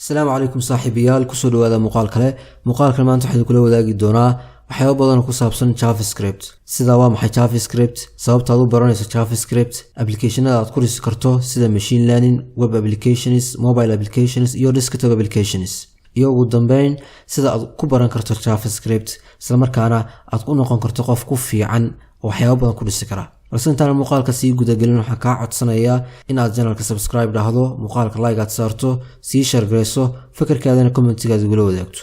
Asalaamu calaykum saaxiibayaal, kusoo dhawaada muuqaal kale. Muuqaalkan maanta waxaan kula wadaagi doonaa waxyaabo badan oo ku saabsan JavaScript, sida waa maxay JavaScript, sababta aad u baranayso JavaScript, applicationada aad ku dhisi karto sida machine learning, web applications, mobile applications iyo desktop applications, iyo ugu dambeyn sida aad ku baran karto JavaScript islamarkaana aad u noqon karto qof ku fiican oo waxyaabo badan ku dhisi kara. Balse intaan muuqaalka sii gudagelin, waxaan kaa codsanayaa in aad channelka subscribe dhahdo, muuqaalka like aad saarto, sii share garayso, fikirkaadana commentigaad igula wadaagto.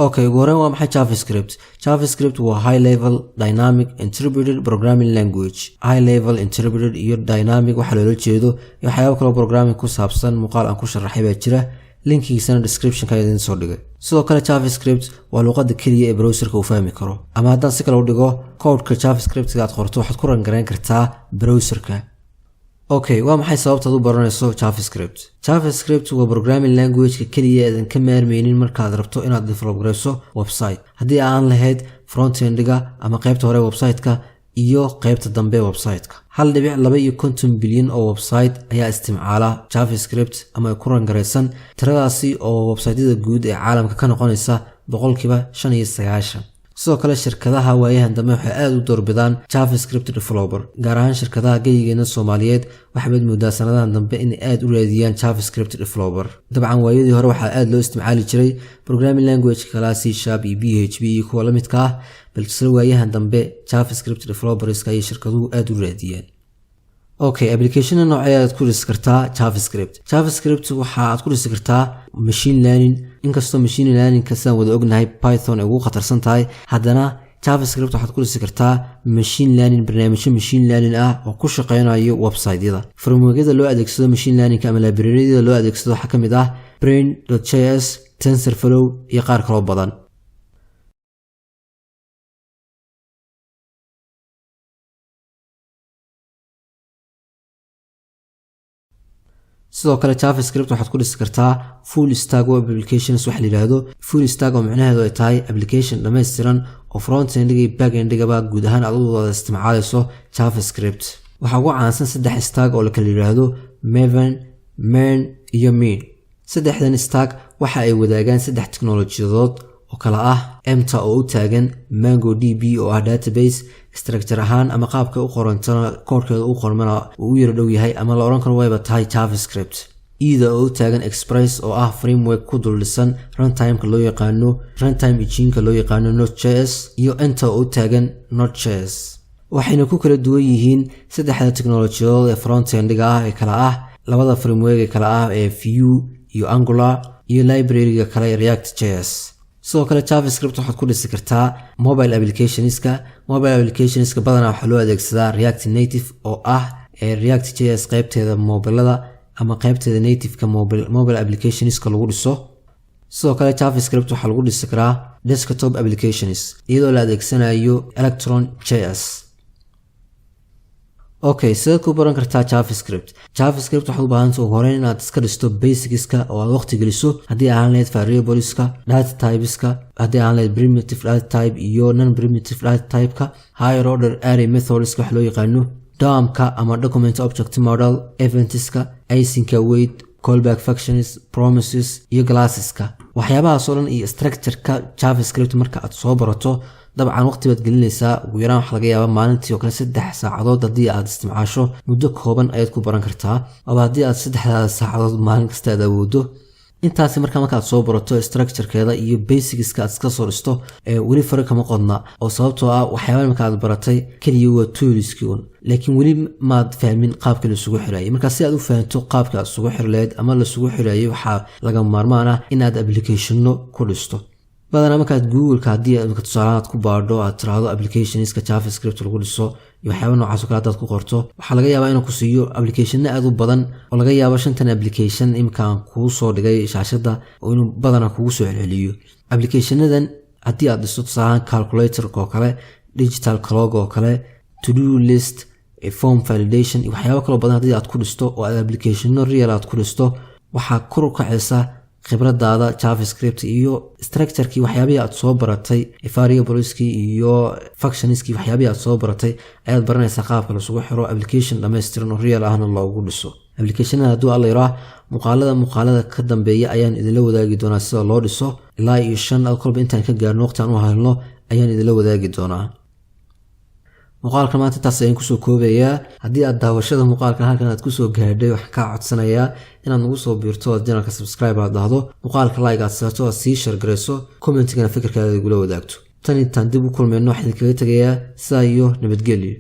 Okay, ugu horeyn, waa maxay JavaScript? JavaScript waa high level dynamic interpreted programming language. High level interpreted iyo dynamic waxaa loola jeedo iyo waxyaabo kaloo programming ku saabsan muuqaal aan ku sharaxay baa jira, linkigiisana descriptionka idin soo dhigay. Sidoo kale, JavaScript waa luuqada keliya ee browserka uu fahmi karo, ama haddaan si kale u dhigo, codeka JavaScriptga aad qorto waxaad ku run garayn kartaa browserka. Okay, waa maxay sababtaad u baranayso JavaScript? JavaScript waa programming languageka keliya eedan ka maarmeynin markaad rabto inaad develop garayso website, haddii aan lahayd frontendiga ama qaybta hore website-ka iyo qaybta dambe website-ka. 1.52 bilyan oo website ayaa isticmaala JavaScript ama ay ku run garaysan, tiradaasi oo websiteyada guud ee caalamka ka noqonaysa 95%. Sidoo kale, shirkadaha waayahan dambe waxay aada u doorbidaan JavaScript developer, gaar ahaan shirkadaha geyigeena Soomaaliyeed. Waxaad moodaa sanadahan dambe inay aada u raadiyaan JavaScript developer. Dabcan, waayadii hore waxaa aada loo isticmaali jiray programming language kala C# iyo PHP iyo kuwa la midka ah, balse waayahan dambe JavaScript developerska ayay shirkaduhu aada u raadiyaan. Okay, applicationna noocee aad ku dhisi kartaa JavaScript? JavaScript waxa aad ku dhisi kartaa machine learning. Inkastoo machine learningka, sidaan wada ognahay, Python ay ugu khatarsan tahay, haddana JavaScript waxaad ku dhisi kartaa machine learning, barnaamijyo machine learning ah oo ku shaqeynayo website-yada. Frameworkyada loo adeegsado machine learning ama libraryada loo adeegsado waxaa ka mid ah Brain.js, TensorFlow iyo qaar kaloo badan. Sidoo kale, JavaScript waxaad ku dhisi kartaa full stack web applications. Waxa la yidhaahdo full stack, oo micnaheedu ay tahay application dhammaystiran oo frontendiga iyo backendigaba guud ahaan aad u wada isticmaalayso JavaScript. Waxaa ugu caansan saddex stack oo la kala yidhaahdo Maven, MERN iyo MEAN. Saddexdan stack waxa ay wadaagaan saddex teknolojiyadood oo kala ah M-ta oo u taagan MongoDB, oo ah database structure ahaan ama qaabka u qorantana koodhkeeda u qormana uu u yara dhow yahay ama la odhan karo wayba tahay JavaScript. E-da oo u taagan Express, oo ah framework ku dul dhisan runtimeka loo yaqaano, runtime engineka loo yaqaano Node.js, iyo N-ta oo u taagan Node.js. Waxayna ku kala duwan yihiin saddexda teknolojiyadood ee frontendiga ah ee kala ah labada framework ee kala ah ee Vue iyo Angular iyo libraryga kale ee React.js. Sidoo kale, JavaScript waxaad ku dhisi kartaa mobile applicationska. Mobile applicationska badanaa waxaa loo adeegsadaa React Native, oo ah React JS qeybteeda mobilada ama qeybteeda nativeka mobile applicationska lagu dhiso. Sidoo kale, JavaScript waxaa lagu dhisi karaa desktop applications iyadoo la adeegsanayo Electron JS. Okay, sidaad ku baran kartaa JavaScript? JavaScript waxaad u baahanta ugu horeyn inaad iska dhisto basicska oo aad waqti geliso, haddii ahaan lahayd variableska, data typeska, haddii ahaan lahayd primitive data type iyo non primitive data typeka, higher order array methodska wax loo yaqaano, DOM-ka ama document object model, eventska, async await, callback functions, promises iyo classeska. Waxyaabahaas oo dhan iyo structureka JavaScript marka aad soo barato, dabcan waqti baad gelinaysaa. Ugu yaraan waxa laga yaabaa maalintii oo kale 3 saacadood haddii aad isticmaasho, muddo kooban ayaad ku baran kartaa, aba haddii aad saddexdaada saacadood maalin kasta aad awoodo intaasi. Markaad soo barato structurekeeda iyo basicska aad iska soo dhisto, weli fare kama qodna, oo sababtoo ah waxyaaba marka aad baratay keliya waa toolskii un, laakiin weli maad fahmin qaabka laisugu xirayay. Marka si aad u fahanto qaabka aad isugu xiri lahayd ama lasugu xirayay, waxaa laga maarmaan ah inaad applicationno ku dhisto. Badanaa markaad Googleka, haddii imka tusaalahan aad ku baadho, aad tiraahdo applicationska JavaScript lagu dhiso iyo waxyaaba noocaas oo kale hadaad ku qorto, waxaa laga yaabaa inuu ku siiyo applicationna aad u badan, oo laga yaabo shantan application imkaan kuu soo dhigay shaashadda oo inuu badanaa kugu soo celceliyo. Applicationadan haddii aad dhisto, tusaalahaan calculatorka oo kale, digital clock oo kale, to do list, form validation iyo waxyaabo kaloo badan haddii aad ku dhisto oo aad applicationno real aad ku dhisto, waxaa kor u kacaysa khibradaada JavaScript iyo structurekii waxyaabihii aad soo baratay, variableskii iyo functionskii, waxyaabihii aad soo baratay ayaad baranaysaa qaabka lasugu xiro, application dhammaystiran oo real ahna loogu dhiso. Applicationada, hadduu Alla yiraa, muuqaalada ka dambeeya ayaan idinla wadaagi doonaa sida loo dhiso. Ilaa iyo shan kolba intaan ka gaarno, waqti aan u helno, ayaan idinla wadaagi doonaa. Muuqaalkan maanta intaas ayaan kusoo koobayaa. Haddii aad daawashada muuqaalkan halkan aad kusoo gaadhay, waxaan kaa codsanayaa inaad nagu soo biirto, aad channelka subscribe aad dhahdo, muuqaalka like aad saarto, aad sii share garayso, commentigana fikirkaada igula wadaagto. Tan intaan dib u kulmayno, waxaan idinkaga tegayaa sidaa iyo nabadgelyo.